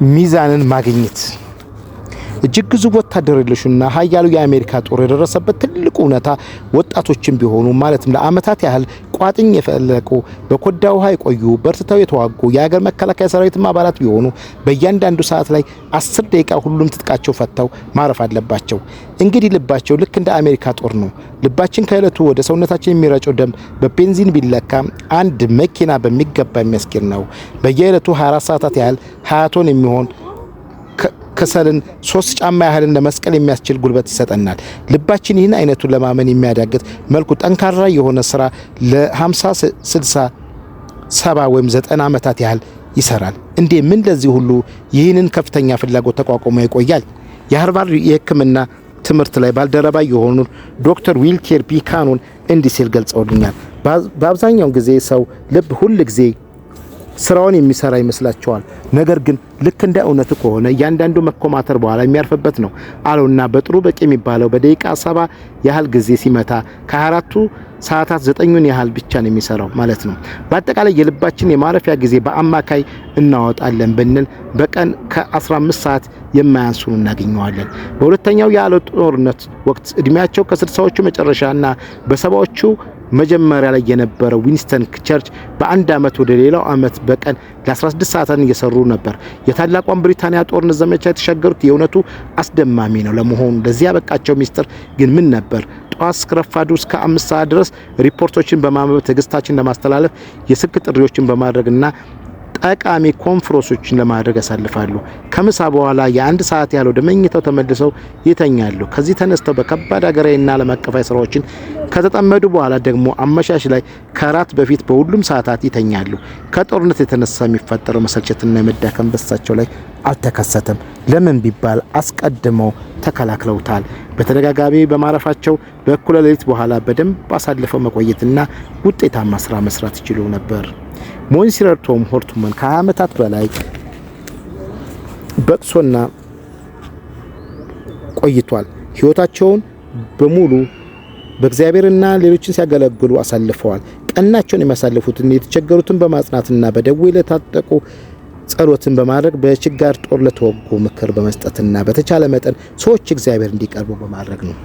ሚዛንን ማግኘት። እጅግ ግዙፍ ወታደር የለሹና ኃያሉ የአሜሪካ ጦር የደረሰበት ትልቁ እውነታ ወጣቶችም ቢሆኑ፣ ማለትም ለዓመታት ያህል ቋጥኝ የፈለቁ፣ በኮዳ ውሃ የቆዩ፣ በርትተው የተዋጉ የሀገር መከላከያ ሰራዊትም አባላት ቢሆኑ በእያንዳንዱ ሰዓት ላይ 10 ደቂቃ ሁሉም ትጥቃቸው ፈተው ማረፍ አለባቸው። እንግዲህ ልባቸው ልክ እንደ አሜሪካ ጦር ነው። ልባችን ከእለቱ ወደ ሰውነታችን የሚረጨው ደም በቤንዚን ቢለካ አንድ መኪና በሚገባ የሚያስኬድ ነው። በየዕለቱ 24 ሰዓታት ያህል 20 ቶን የሚሆን ከሰልን 3 ጫማ ያህልን ለመስቀል የሚያስችል ጉልበት ይሰጠናል። ልባችን ይህን አይነቱን ለማመን የሚያዳግት መልኩ ጠንካራ የሆነ ስራ ለ50፣ 60፣ 70 ወይም 90 ዓመታት ያህል ይሰራል። እንዴ ምን ለዚህ ሁሉ ይህንን ከፍተኛ ፍላጎት ተቋቁሞ ይቆያል? የሃርቫርድ የሕክምና ትምህርት ላይ ባልደረባ የሆኑ ዶክተር ዊልኬር ቢካኖን እንዲህ ሲል ገልጸውልኛል። በአብዛኛውን ጊዜ ሰው ልብ ሁል ጊዜ ስራውን የሚሰራ ይመስላቸዋል። ነገር ግን ልክ እንደ እውነቱ ከሆነ እያንዳንዱ መኮማተር በኋላ የሚያርፍበት ነው አለውና በጥሩ በቂ የሚባለው በደቂቃ 70 ያህል ጊዜ ሲመታ ከ24ቱ ሰዓታት ዘጠኙን ያህል ብቻ ነው የሚሰራው ማለት ነው። በአጠቃላይ የልባችን የማረፊያ ጊዜ በአማካይ እናወጣለን ብንል በቀን ከ15 ሰዓት የማያንሱን እናገኘዋለን። በሁለተኛው የዓለም ጦርነት ወቅት እድሜያቸው ከ60ዎቹ መጨረሻና በ70ዎቹ መጀመሪያ ላይ የነበረው ዊንስተን ቸርች በአንድ ዓመት ወደ ሌላው ዓመት በቀን ለ16 ሰዓታት እየሰሩ ነበር። የታላቋን ብሪታንያ ጦርነት ዘመቻ የተሻገሩት የእውነቱ አስደማሚ ነው። ለመሆኑ ለዚህ ያበቃቸው ሚስጥር ግን ምን ነበር? ጠዋት እስከ ረፋዱ እስከ 5 ሰዓት ድረስ ሪፖርቶችን በማንበብ፣ ትዕግስታችን ለማስተላለፍ የስልክ ጥሪዎችን በማድረግና ጠቃሚ ኮንፈረንሶችን ለማድረግ ያሳልፋሉ። ከምሳ በኋላ የአንድ ሰዓት ያህል ወደ መኝታው ተመልሰው ይተኛሉ። ከዚህ ተነስተው በከባድ ሀገራዊና ዓለም አቀፋዊ ስራዎችን ከተጠመዱ በኋላ ደግሞ አመሻሽ ላይ ከራት በፊት በሁሉም ሰዓታት ይተኛሉ። ከጦርነት የተነሳ የሚፈጠረው መሰልቸትና የመዳከም በሳቸው ላይ አልተከሰተም። ለምን ቢባል አስቀድመው ተከላክለውታል። በተደጋጋሚ በማረፋቸው በእኩለ ሌሊት በኋላ በደንብ አሳልፈው መቆየትና ውጤታማ ስራ መስራት ይችሉ ነበር። ሞንሲነር ቶም ሆርትመን ከ20 ዓመታት በላይ በቅሶና ቆይቷል። ሕይወታቸውን በሙሉ በእግዚአብሔርና ሌሎችን ሲያገለግሉ አሳልፈዋል። ቀናቸውን የሚያሳልፉትን የተቸገሩትን በማጽናትና በደዌ ለታጠቁ ጸሎትን በማድረግ፣ በችጋር ጦር ለተወጉ ምክር በመስጠትና በተቻለ መጠን ሰዎች እግዚአብሔር እንዲቀርቡ በማድረግ ነው።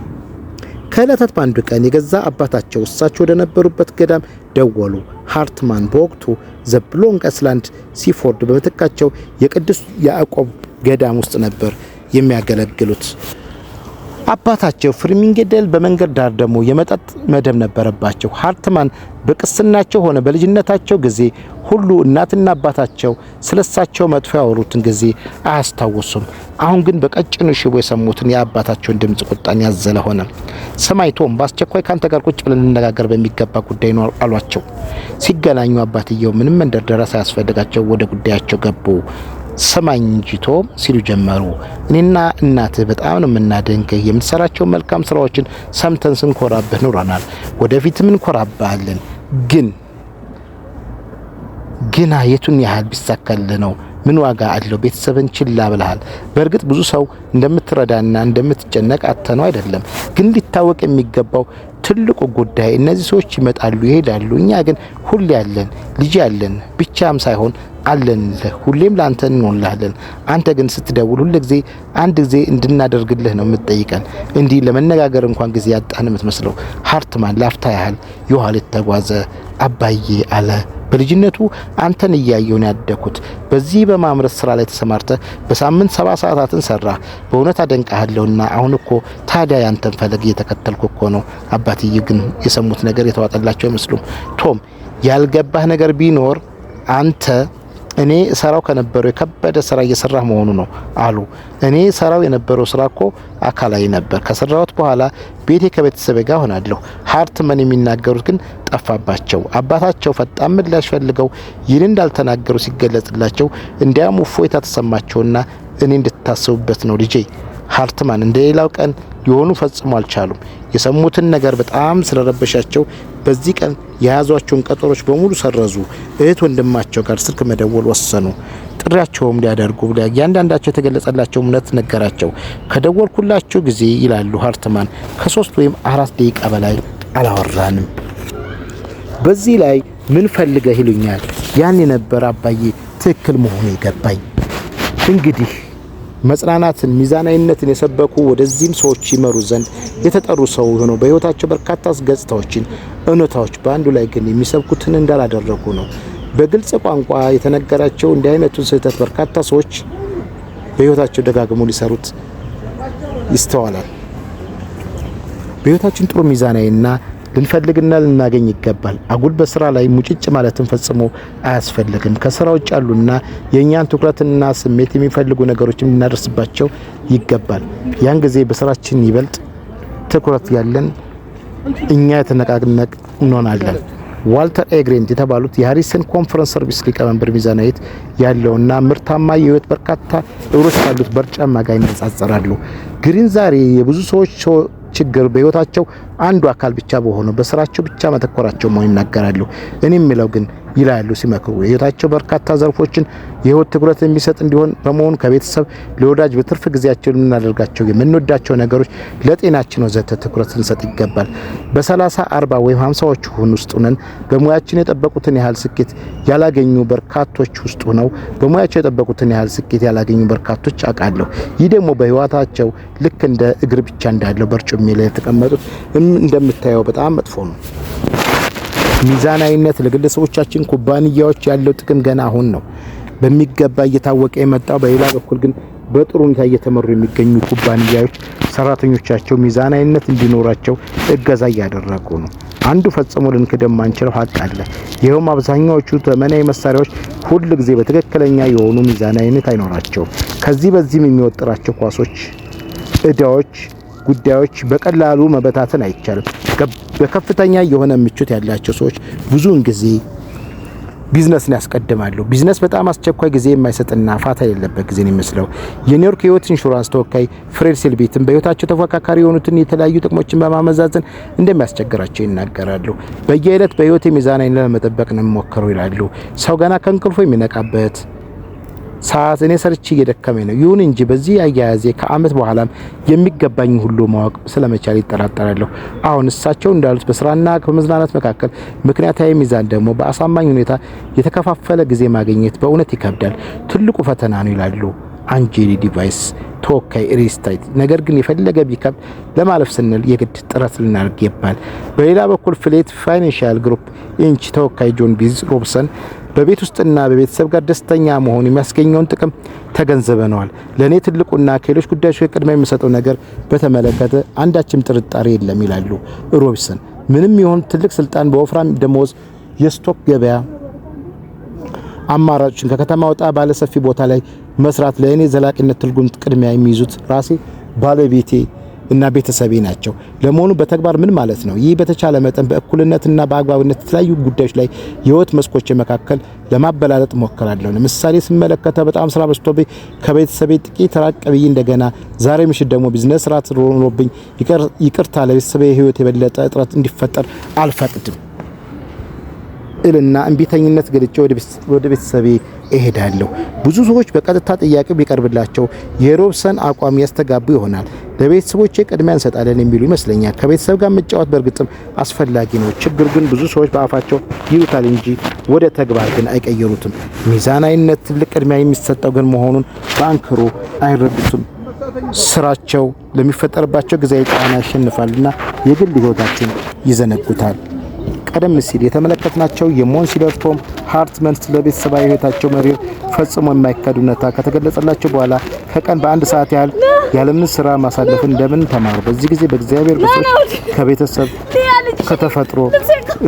ከዕለታት በአንዱ ቀን የገዛ አባታቸው እሳቸው ወደ ነበሩበት ገዳም ደወሉ። ሃርትማን በወቅቱ ዘ ሎንግ አይስላንድ ሲፎርድ በምትካቸው የቅዱስ ያዕቆብ ገዳም ውስጥ ነበር የሚያገለግሉት። አባታቸው ፍሪሚንግዴል በመንገድ ዳር ደግሞ የመጠጥ መደብ ነበረባቸው። ሃርትማን በቅስናቸው ሆነ በልጅነታቸው ጊዜ ሁሉ እናትና አባታቸው ስለሳቸው መጥፎ ያወሩትን ጊዜ አያስታውሱም። አሁን ግን በቀጭኑ ሽቦ የሰሙትን የአባታቸውን ድምፅ ቁጣን ያዘለ ሆነ። "ስማኝ ቶም፣ በአስቸኳይ ካንተ ጋር ቁጭ ብለን እንነጋገር በሚገባ ጉዳይ ነው" አሏቸው። ሲገናኙ አባትየው ምንም መንደርደሪያ ሳያስፈልጋቸው ወደ ጉዳያቸው ገቡ። "ስማኝ እንጂ ቶም" ሲሉ ጀመሩ። "እኔና እናትህ በጣም ነው የምናደንቅህ። የምትሰራቸው መልካም ስራዎችን ሰምተን ስንኮራብህ ኖረናል። ወደፊትም እንኮራብሃለን። ግን ግና የቱን ያህል ቢሳካልህ ነው? ምን ዋጋ አለው? ቤተሰብን ችላ ብለሃል። በእርግጥ ብዙ ሰው እንደምትረዳና እንደምትጨነቅ አጥተነው አይደለም። ግን ሊታወቅ የሚገባው ትልቁ ጉዳይ እነዚህ ሰዎች ይመጣሉ፣ ይሄዳሉ። እኛ ግን ሁሌ አለን፣ ልጅ አለን ብቻም ሳይሆን አለንልህ። ሁሌም ለአንተ እንሆንልሃለን። አንተ ግን ስትደውል ሁል ጊዜ አንድ ጊዜ እንድናደርግልህ ነው የምትጠይቀን። እንዲህ ለመነጋገር እንኳን ጊዜ ያጣን የምትመስለው።" ሃርትማን ላፍታ ያህል የኋሊት ተጓዘ። "አባዬ" አለ፣ "በልጅነቱ አንተን እያየሁ ነው ያደግኩት። በዚህ በማምረት ስራ ላይ ተሰማርተህ በሳምንት 70 ሰዓታትን ሰራህ። በእውነት አደንቅሃለሁና አሁን እኮ ታዲያ ያንተን ፈለግ እየተከተልኩ እኮ ነው።" አባትዬ ግን የሰሙት ነገር የተዋጠላቸው አይመስሉም። "ቶም፣ ያልገባህ ነገር ቢኖር አንተ እኔ ሰራው ከነበረው የከበደ ስራ እየሰራህ መሆኑ ነው" አሉ። "እኔ ሰራው የነበረው ስራ እኮ አካላዊ ነበር። ከሰራሁት በኋላ ቤቴ ከቤተሰቤ ጋር ሆናለሁ።" ሃርትመን የሚናገሩት ግን ጠፋባቸው። አባታቸው ፈጣን ምላሽ ፈልገው ይህን እንዳልተናገሩ ሲገለጽላቸው እንዲያውም እፎይታ ተሰማቸውና "እኔ እንድታስቡበት ነው ልጄ።" ሃርትማን እንደ ሌላው ቀን ሊሆኑ ፈጽሞ አልቻሉም። የሰሙትን ነገር በጣም ስለረበሻቸው በዚህ ቀን የያዟቸውን ቀጠሮች በሙሉ ሰረዙ። እህት ወንድማቸው ጋር ስልክ መደወል ወሰኑ። ጥሪያቸውም ሊያደርጉ እያንዳንዳቸው የተገለጸላቸው እምነት ነገራቸው። "ከደወልኩላቸው ጊዜ" ይላሉ ሃርትማን፣ "ከ3 ወይም 4 ደቂቃ በላይ አላወራንም። በዚህ ላይ ምን ፈልገህ ይሉኛል። ያን የነበረ አባዬ ትክክል መሆኑ የገባኝ። እንግዲህ መጽናናትን፣ ሚዛናዊነትን የሰበኩ፣ ወደዚህም ሰዎች ይመሩ ዘንድ የተጠሩ ሰው ሆነው በህይወታቸው በርካታ ገጽታዎችን፣ እውነታዎች በአንዱ ላይ ግን የሚሰብኩትን እንዳላደረጉ ነው። በግልጽ ቋንቋ የተነገራቸው እንዲህ አይነቱን ስህተት በርካታ ሰዎች በህይወታቸው ደጋግሞ ሊሰሩት ይስተዋላል። በህይወታችን ጥሩ ሚዛናዊና ልንፈልግና ልናገኝ ይገባል። አጉል በስራ ላይ ሙጭጭ ማለትን ፈጽሞ አያስፈልግም። ከስራ ውጭ ያሉና የእኛን ትኩረትና ስሜት የሚፈልጉ ነገሮችን ልናደርስባቸው ይገባል። ያን ጊዜ በስራችን ይበልጥ ትኩረት ያለን፣ እኛ የተነቃነቅ እንሆናለን። ዋልተር ኤግሬንት የተባሉት የሃሪሰን ኮንፈረንስ ሰርቪስ ሊቀመንበር ሚዛናዊት ያለውና ምርታማ የህይወት በርካታ እግሮች ካሉት በርጫማ ጋር ይነጻጸራሉ። ግሪን ዛሬ የብዙ ሰዎች ችግር በህይወታቸው አንዱ አካል ብቻ በሆነው በስራቸው ብቻ ማተኮራቸው መሆኑን ይናገራሉ። እኔ የሚለው ግን ይላሉ ሲመክሩ፣ የህይወታቸው በርካታ ዘርፎችን የህይወት ትኩረት የሚሰጥ እንዲሆን በመሆኑ ከቤተሰብ፣ ለወዳጅ፣ በትርፍ ጊዜያቸው የምናደርጋቸው የምንወዳቸው ነገሮች፣ ለጤናችን ወዘተ ትኩረት ልንሰጥ ይገባል። በ30፣ 40 ወይም 50ዎቹ ውስጥ ሆነን በሙያችን የጠበቁትን ያህል ስኬት ያላገኙ በርካቶች ውስጥ ሆነው በሙያቸው የጠበቁትን ያህል ስኬት ያላገኙ በርካቶች አውቃለሁ። ይህ ደግሞ በህይወታቸው ልክ እንደ እግር ብቻ እንዳለው በርጩሜ ላይ የተቀመጡት እንደምታየው በጣም መጥፎ ነው። ሚዛናዊነት ለግለሰቦቻችን፣ ኩባንያዎች ያለው ጥቅም ገና አሁን ነው በሚገባ እየታወቀ የመጣው። በሌላ በኩል ግን በጥሩ ሁኔታ እየተመሩ የሚገኙ ኩባንያዎች ሰራተኞቻቸው ሚዛናዊነት እንዲኖራቸው እገዛ እያደረጉ ነው። አንዱ ፈጽሞ ልንክደው የማንችለው ሀቅ አለ። ይኸውም አብዛኛዎቹ ዘመናዊ መሳሪያዎች ሁል ጊዜ በትክክለኛ የሆኑ ሚዛናዊነት አይኖራቸውም። ከዚህ በዚህም የሚወጥራቸው ኳሶች፣ እዳዎች፣ ጉዳዮች በቀላሉ መበታተን አይቻልም። በከፍተኛ የሆነ ምቾት ያላቸው ሰዎች ብዙውን ጊዜ ቢዝነስን ያስቀድማሉ። ቢዝነስ በጣም አስቸኳይ ጊዜ የማይሰጥና ፋታ የሌለበት ጊዜ ነው የሚመስለው። የኒውዮርክ የህይወት ኢንሹራንስ ተወካይ ፍሬድ ሴልቤትን በህይወታቸው ተፎካካሪ የሆኑትን የተለያዩ ጥቅሞችን በማመዛዘን እንደሚያስቸግራቸው ይናገራሉ። በየዕለት በህይወት ሚዛናዊነት ለመጠበቅ ነው የሚሞክረው ይላሉ። ሰው ገና ከእንቅልፉ የሚነቃበት ሰዓት እኔ ሰርቼ እየደከመኝ ነው። ይሁን እንጂ በዚህ አያያዜ ከአመት በኋላም የሚገባኝ ሁሉ ማወቅ ስለመቻል ይጠራጠራለሁ። አሁን እሳቸው እንዳሉት በስራና በመዝናናት መካከል ምክንያታዊ ሚዛን ደግሞ በአሳማኝ ሁኔታ የተከፋፈለ ጊዜ ማግኘት በእውነት ይከብዳል። ትልቁ ፈተና ነው ይላሉ አንጄሊ ዲቫይስ ተወካይ ሪስታይት። ነገር ግን የፈለገ ቢከብድ ለማለፍ ስንል የግድ ጥረት ልናደርግ ይገባል። በሌላ በኩል ፍሌት ፋይናንሻል ግሩፕ ኢንች ተወካይ ጆን ቢዝ ሮብሰን በቤት ውስጥና በቤተሰብ ጋር ደስተኛ መሆን የሚያስገኘውን ጥቅም ተገንዝበነዋል። ለእኔ ትልቁና ከሌሎች ጉዳዮች ቅድሚያ የሚሰጠው ነገር በተመለከተ አንዳችም ጥርጣሬ የለም ይላሉ ሮብሰን። ምንም ይሁን ትልቅ ስልጣን በወፍራም ደሞዝ፣ የ stock ገበያ አማራጮችን፣ ከከተማ ወጣ ባለ ሰፊ ቦታ ላይ መስራት ለእኔ ዘላቂነት ትርጉም ቅድሚያ የሚይዙት ራሴ፣ ባለቤቴ እና ቤተሰቤ ናቸው። ለመሆኑ በተግባር ምን ማለት ነው? ይህ በተቻለ መጠን በእኩልነትና በአግባብነት የተለያዩ ጉዳዮች ላይ የህይወት መስኮች መካከል ለማበላለጥ ሞክራለሁ። ለምሳሌ ስመለከተ በጣም ስራ በዝቶብኝ ከቤተሰቤ ጥቂት ራቅ ብዬ እንደገና ዛሬ ምሽት ደግሞ ቢዝነስ ራት ኖሮብኝ፣ ይቅርታ፣ ለቤተሰቤ ህይወት የበለጠ እጥረት እንዲፈጠር አልፈቅድም እልና እምቢተኝነት ገልጬ ወደ ቤተሰቤ እሄዳለሁ። ብዙ ሰዎች በቀጥታ ጥያቄው ቢቀርብላቸው የሮብሰን አቋም ያስተጋቡ ይሆናል። ለቤተሰቦቼ ቅድሚያ እንሰጣለን የሚሉ ይመስለኛል። ከቤተሰብ ጋር መጫወት በእርግጥም አስፈላጊ ነው። ችግር ግን ብዙ ሰዎች በአፋቸው ይሉታል እንጂ ወደ ተግባር ግን አይቀይሩትም። ሚዛናዊነት ትልቅ ቅድሚያ የሚሰጠው ግን መሆኑን በአንክሮ አይረዱትም። ስራቸው ለሚፈጠርባቸው ጊዜያዊ ጫና ያሸንፋልና የግል ህይወታቸውን ይዘነጉታል። ቀደም ሲል የተመለከትናቸው የሞንሲለር ቶም ሃርትመን ስለ ቤተሰባዊ ህይወታቸው መሪር ፈጽሞ የማይካድ እውነታ ከተገለጸላቸው በኋላ ከቀን በአንድ ሰዓት ያህል ያለምን ስራ ማሳለፍን እንደምን ተማሩ። በዚህ ጊዜ በእግዚአብሔር፣ በሰዎች፣ ከቤተሰብ፣ ከተፈጥሮ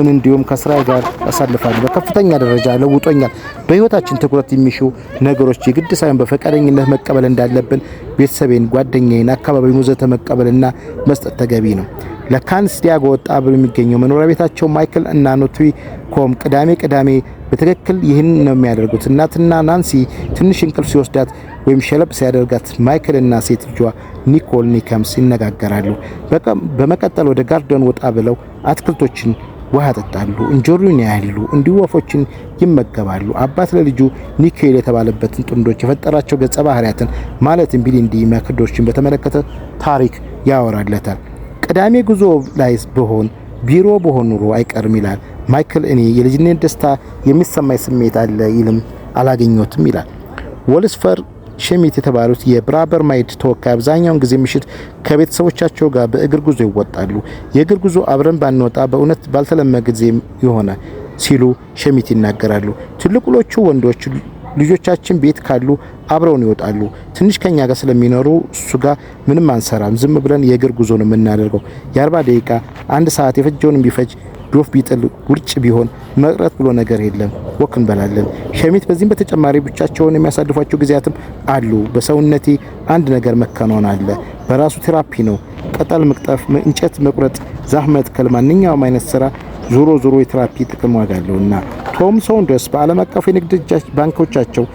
እንዲሁም ከስራ ጋር ያሳልፋሉ። በከፍተኛ ደረጃ ለውጦኛል። በህይወታችን ትኩረት የሚሹ ነገሮች የግድ ሳይሆን በፈቃደኝነት መቀበል እንዳለብን ቤተሰቤን፣ ጓደኛዬን፣ አካባቢውን ወዘተ መቀበልና መስጠት ተገቢ ነው። ለካንስ ዲያጎ ወጣ ብሎ የሚገኘው መኖሪያ ቤታቸው ማይክል እና ኖትሪ ኮም ቅዳሜ ቅዳሜ በትክክል ይህን ነው የሚያደርጉት። እናትና ናንሲ ትንሽ እንቅልፍ ሲወስዳት ወይም ሸለብ ሲያደርጋት ማይክል እና ሴት ልጇ ኒኮል ኒከምስ ይነጋገራሉ። በመቀጠል ወደ garden ወጣ ብለው አትክልቶችን ውሃ ያጠጣሉ፣ እንጆሪውን ያያሉ፣ እንዲሁ ወፎችን ይመገባሉ። አባት ለልጁ ኒኬል የተባለበትን ጥንዶች የፈጠራቸው ገጸ ባህሪያትን ማለትም ቢሊንዲ መክዶችን በተመለከተ ታሪክ ያወራለታል። ቅዳሜ ጉዞ ላይ ብሆን፣ ቢሮ ብሆን ኑሮ አይቀርም ይላል። ማይክል እኔ የልጅነት ደስታ የሚሰማኝ ስሜት አለ ይልም አላገኘሁትም ይላል። ወልስፈር ሸሚት የተባሉት የብራበር ማይድ ተወካይ አብዛኛውን ጊዜ ምሽት ከቤተሰቦቻቸው ጋር በእግር ጉዞ ይወጣሉ። የእግር ጉዞ አብረን ባንወጣ በእውነት ባልተለመደ ጊዜ የሆነ ሲሉ ሸሚት ይናገራሉ። ትልቁሎቹ ወንዶች ልጆቻችን ቤት ካሉ አብረውን ይወጣሉ። ትንሽ ከኛ ጋር ስለሚኖሩ እሱ ጋር ምንም አንሰራም። ዝም ብለን የእግር ጉዞ ነው የምናደርገው። የ40 ደቂቃ፣ አንድ ሰዓት የፈጀውን ቢፈጅ፣ ዶፍ ቢጥል፣ ውርጭ ቢሆን መቅረት ብሎ ነገር የለም። Walk እንበላለን። ሸሚት በዚህም በተጨማሪ ብቻቸውን የሚያሳልፏቸው ጊዜያትም አሉ። በሰውነቴ አንድ ነገር መከናወን አለ። በራሱ therapy ነው። ቅጠል መቅጠፍ፣ እንጨት መቁረጥ፣ ዛፍ መትከል፣ ማንኛውም አይነት ስራ ዞሮ ዞሮ የ therapy ጥቅም ዋጋ አለውና። ቶም ሶንደርስ በዓለም አቀፍ የንግድ ባንኮቻቸው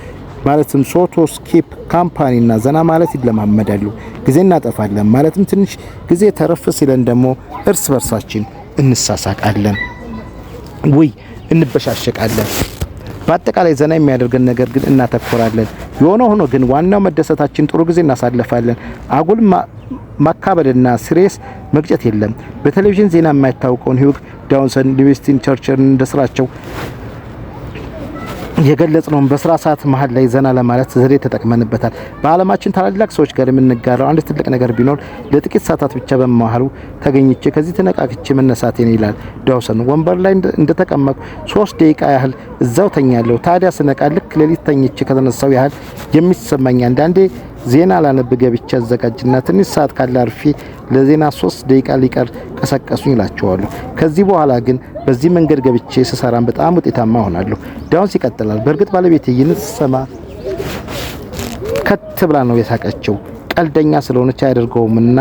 ማለትም ሶቶስ ኬፕ ካምፓኒና ዘና ማለት ይለማመዳሉ። ጊዜ እናጠፋለን። ማለትም ትንሽ ጊዜ ተረፍ ሲለን ደግሞ እርስ በርሳችን እንሳሳቃለን፣ ውይ እንበሻሸቃለን። በአጠቃላይ ዘና የሚያደርገን ነገር ግን እናተኩራለን። የሆነ ሆኖ ግን ዋናው መደሰታችን ጥሩ ጊዜ እናሳልፋለን። አጉል ማካበድና serious መግጨት የለም። በቴሌቪዥን ዜና የማይታወቀውን ሂውግ ዳውንሰን፣ ዊንስተን ቸርችልን እንደስራቸው የገለጽነውን በስራ ሰዓት መሀል ላይ ዘና ለማለት ዘዴ ተጠቅመንበታል። በዓለማችን ታላላቅ ሰዎች ጋር የምንጋራው አንድ ትልቅ ነገር ቢኖር ለጥቂት ሰዓታት ብቻ በመሀሉ ተገኝቼ ከዚህ ተነቃቅቼ መነሳቴን ይላል ዳውሰን። ወንበር ላይ እንደተቀመጥኩ 3 ደቂቃ ያህል እዛው ተኛለሁ። ታዲያ ስነቃ ልክ ሌሊት ተኝቼ ከተነሳው ያህል የሚሰማኝ። አንዳንዴ ዜና ላነብ ገብቼ አዘጋጅና ትንሽ ሰዓት ካለ አርፌ ለዜና 3 ደቂቃ ሊቀር ቀሰቀሱኝ ይላቸዋለሁ። ከዚህ በኋላ ግን በዚህ መንገድ ገብቼ ስሰራም በጣም ውጤታማ ሆናለሁ። ዳውንስ ይቀጥላል። በእርግጥ ባለቤቴ ይህን ስትሰማ ከት ብላ ነው የሳቀችው። ቀልደኛ ስለሆነች አያደርገውምና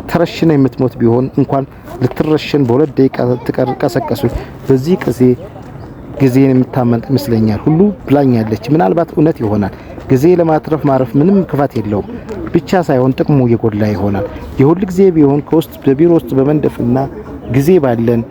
ተረሽነ የምትሞት ቢሆን እንኳን ልትረሽን በ2 ደቂቃ ትቀር ቀሰቀሱኝ። በዚህ ጊዜ ጊዜን የምታመልጥ ይመስለኛል ሁሉ ብላኛለች። ምናልባት እውነት ይሆናል። ጊዜ ለማትረፍ ማረፍ ምንም ክፋት የለውም ብቻ ሳይሆን ጥቅሙ የጎላ ይሆናል። የሁል ጊዜ ቢሆን ከውስጥ በቢሮ ውስጥ በመንደፍና ጊዜ ባለን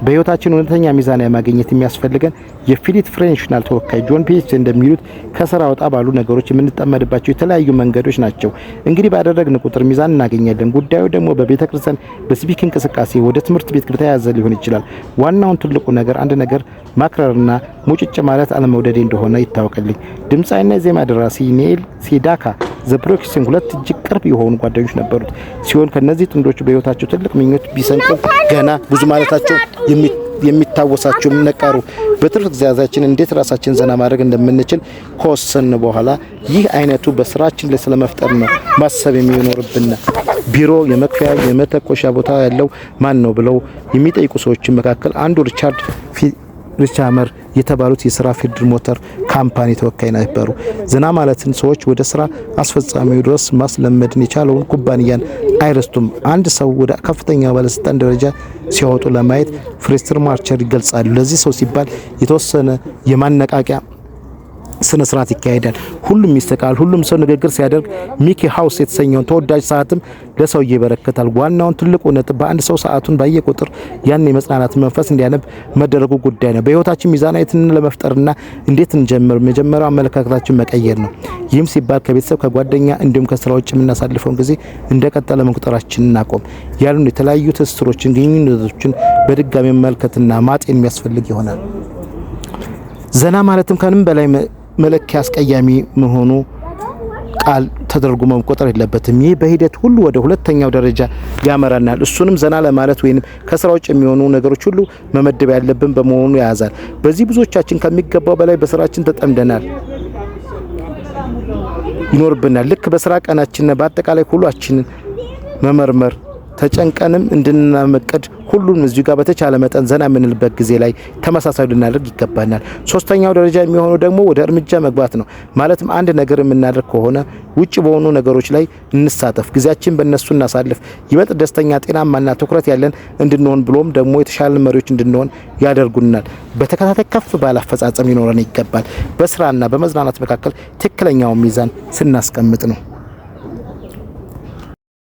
በህይወታችን እውነተኛ ሚዛን ማግኘት የሚያስፈልገን የፊሊት ፍሬንሽናል ተወካይ ጆን ፒኤች እንደሚሉት ከስራ ወጣ ባሉ ነገሮች የምንጠመድባቸው የተለያዩ መንገዶች ናቸው። እንግዲህ ባደረግን ቁጥር ሚዛን እናገኛለን። ጉዳዩ ደግሞ በቤተ ክርስቲያን፣ በሲቪክ እንቅስቃሴ፣ ወደ ትምህርት ቤት በተያያዘ ሊሆን ይችላል። ዋናውን ትልቁ ነገር አንድ ነገር ማክረርና ሙጭጭ ማለት አለመውደዴ እንደሆነ ይታወቅልኝ። ድምፃዊና የዜማ ደራሲ ኔል ሴዳካ ዘ ብሮክሲን ሁለት እጅግ ቅርብ የሆኑ ጓደኞች ነበሩት ሲሆን ከነዚህ ጥንዶቹ በህይወታቸው ትልቅ ምኞት ቢሰንቁ ገና ብዙ ማለታቸው የሚታወሳቸው ነቃሩ። በትርፍ ጊዜያችን እንዴት ራሳችን ዘና ማድረግ እንደምንችል ከወሰን በኋላ ይህ አይነቱ በስራችን ላይ ስለመፍጠር ነው ማሰብ የሚኖርብን። ቢሮ የመክፈያ የመተኮሻ ቦታ ያለው ማን ነው ብለው የሚጠይቁ ሰዎች መካከል አንዱ ሪቻርድ ሪቻመር የተባሉት የስራ ፊልድ ሞተር ካምፓኒ ተወካይ ነበሩ። ዘና ማለትን ሰዎች ወደ ስራ አስፈጻሚው ድረስ ማስለመድን የቻለውን ኩባንያን አይረስቱም። አንድ ሰው ወደ ከፍተኛ ባለስልጣን ደረጃ ሲያወጡ ለማየት ፍሬስተር ማርቸር ይገልጻሉ። ለዚህ ሰው ሲባል የተወሰነ የማነቃቂያ ስነ ስርዓት ይካሄዳል። ሁሉም ይስቃል። ሁሉም ሰው ንግግር ሲያደርግ ሚኪ ሃውስ የተሰኘውን ተወዳጅ ሰዓትም ለሰውዬ ይበረከታል። ዋናውን ትልቁ ነጥብ በአንድ ሰው ሰዓቱን ባየ ቁጥር ያን የመጽናናት መንፈስ እንዲያነብ መደረጉ ጉዳይ ነው። በህይወታችን ሚዛናዊነትን ለመፍጠርና እንዴት እንጀምር? መጀመሪያው አመለካከታችን መቀየር ነው። ይህም ሲባል ከቤተሰብ፣ ከጓደኛ እንዲሁም ከስራ ውጭ የምናሳልፈውን ጊዜ እንደቀጠለ መቁጠራችንን እናቆም። ያሉን የተለያዩ ትስስሮችን፣ ግንኙነቶችን በድጋሚ መመልከትና ማጤን የሚያስፈልግ ይሆናል። ዘና ማለትም ከምንም በላይ መለኪያ አስቀያሚ መሆኑ ቃል ተደርጎ መቆጠር የለበትም። ይህ በሂደት ሁሉ ወደ ሁለተኛው ደረጃ ያመራናል። እሱንም ዘና ለማለት ወይንም ከስራ ውጭ የሚሆኑ ነገሮች ሁሉ መመደብ ያለብን በመሆኑ ያያዛል። በዚህ ብዙዎቻችን ከሚገባው በላይ በስራችን ተጠምደናል ይኖርብናል። ልክ በስራ ቀናችን በአጠቃላይ ሁላችንን መመርመር ተጨንቀንም እንድናመቅድ ሁሉም እዚሁ ጋር በተቻለ መጠን ዘና የምንልበት ጊዜ ላይ ተመሳሳይ ልናደርግ ይገባናል። ሶስተኛው ደረጃ የሚሆነው ደግሞ ወደ እርምጃ መግባት ነው። ማለትም አንድ ነገር የምናደርግ ከሆነ ውጭ በሆኑ ነገሮች ላይ እንሳተፍ፣ ጊዜያችን በእነሱ እናሳልፍ። ይበልጥ ደስተኛ፣ ጤናማና ትኩረት ያለን እንድንሆን ብሎም ደግሞ የተሻለ መሪዎች እንድንሆን ያደርጉናል። በተከታታይ ከፍ ባለ አፈጻጸም ሊኖረን ይገባል። በስራና በመዝናናት መካከል ትክክለኛውን ሚዛን ስናስቀምጥ ነው።